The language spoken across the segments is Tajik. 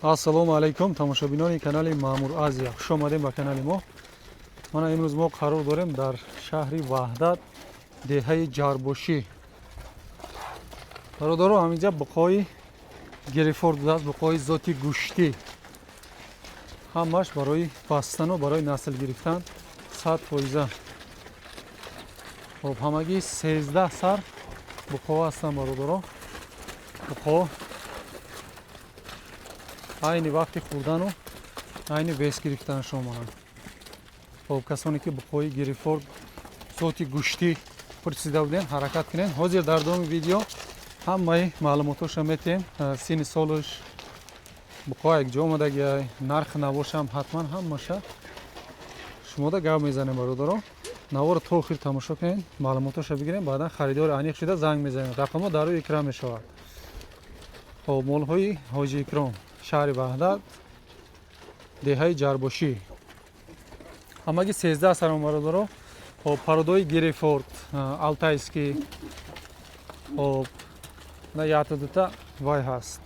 Ассалому алайкум, тамошобинони канали Маъмур Азия, хуш омадем ба канали мо. Мана имрӯз мо қарор дорем дар шаҳри Ваҳдат, деҳаи Ҷарбошӣ. Бародаро, ҳаминҷа буқои Герефорд будааст, буқои зоти гӯштӣ. Ҳамаш барои бастану барои насл гирифтан 100%. Хоб, ҳамагӣ 13 сар буқо ҳастанд, бародаро. Буқо айни вақти хӯрдану айни вес гирифтанаш омаданд. Хоб, касоне ки буқои Герефорд зоти гӯштӣ пурсида будем, ҳаракат кунед. Ҳозир дар давоми видео ҳамаи маълумотҳоша метиҳем. Синни солаш, буқо якҷо омадагиай, нархи навошам ҳатман ҳамаша шумода гап мезанем, бародаро. Наворо то охир тамошо кунед, маълумотҳоша бигирем, баъдан харидори аниқ шуда занг мезанем. Рақамҳо дар рӯи экран мешавад. Хоб, молҳои Ҳоҷи Икром, шаҳри Ваҳдат, деҳаи Ҷарбошӣ. Ҳамагӣ 13 сарон, бародаро. Хоб, породои Герефорд, алтайский. Хоб, на якта дута вай ҳаст.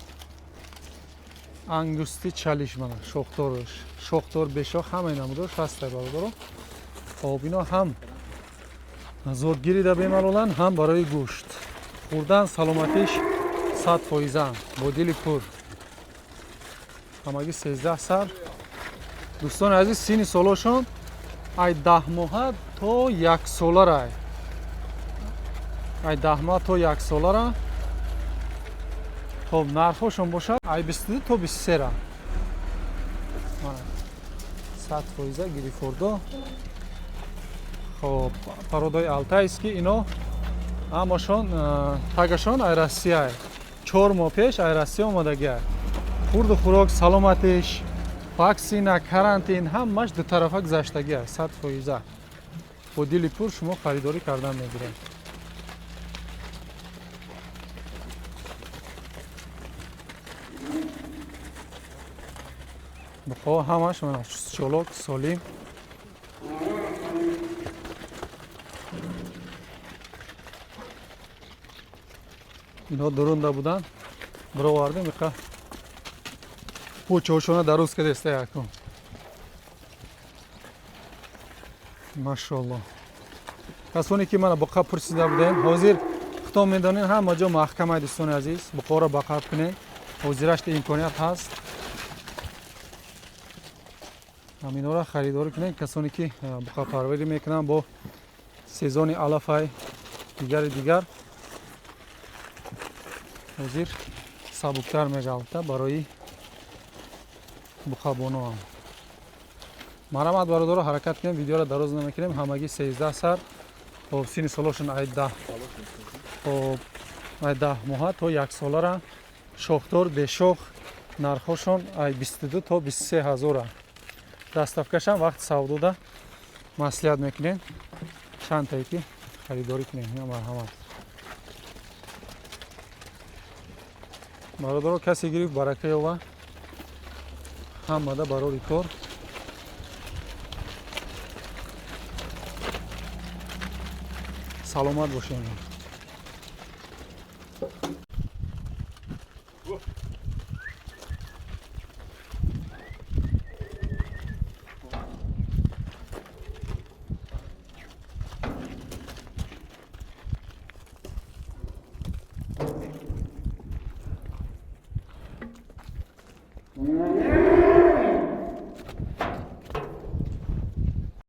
Ангусти чалиш, мана шохдорш, шохдор, бешох, ҳамаи намудош ҳаста, бародаро. Хоб, ино ҳам зодгирида бемалоланд, ҳам барои гӯшт хӯрдан, саломатиш 100%, бо дили пур. Ҳамагӣ 13 сар. Дӯстони азиз, синни солошон ай 10 моҳа то як солара, ай 10 моҳа то як солара. Хоб, нархҳошон бошад ай 22 то 23 ра. 100% Герефордо. Хоб, породои алтайский, ино ҳамашон тагашон ай Россия, 4 моҳ пеш ай Россия омадагиай. Хурду хӯрок, саломатиш, ваксина, карантин ҳамаш дутарафа гузаштагӣ аст, 100%. Бо дили пур шумо харидорӣ кардан мегиред. Буқо ҳамаш мана чолок, солим. Инҳо дурунда буданд, бировардем, иқа пӯчошона дароз кардеста якум. Машоалло. Касоне ки мана буқа пурсида будем, ҳозир худтон медонед, ҳама ҷо маҳкамай, дӯстони азиз, буқоро бақаб кунед. Ҳозирашта имконият ҳаст. Ҳаминҳоро харидорӣ кунед, касоне ки буқапарварӣ мекунанд бо сезони алафай дигари дигар. Ҳозир сабуктар меғалта барои буқабоноам. Марҳамат, бародаро, ҳаракат кунем, видеоро дароз намекунем. Ҳамагӣ 13 сар. Хоб, синни солошон ай 10, хоб, ай 10 моҳа то як солара, шохдор, бешох, нархҳошон ай 22 то 23 ҳазора. Доставкашам вақти савдода маслиҳат мекунем, чандтае ки харидорӣ кунем. Ина марҳамат, бародаро, касе гирифт, барака ёва, ҳамада барори кор. Саломат бошем.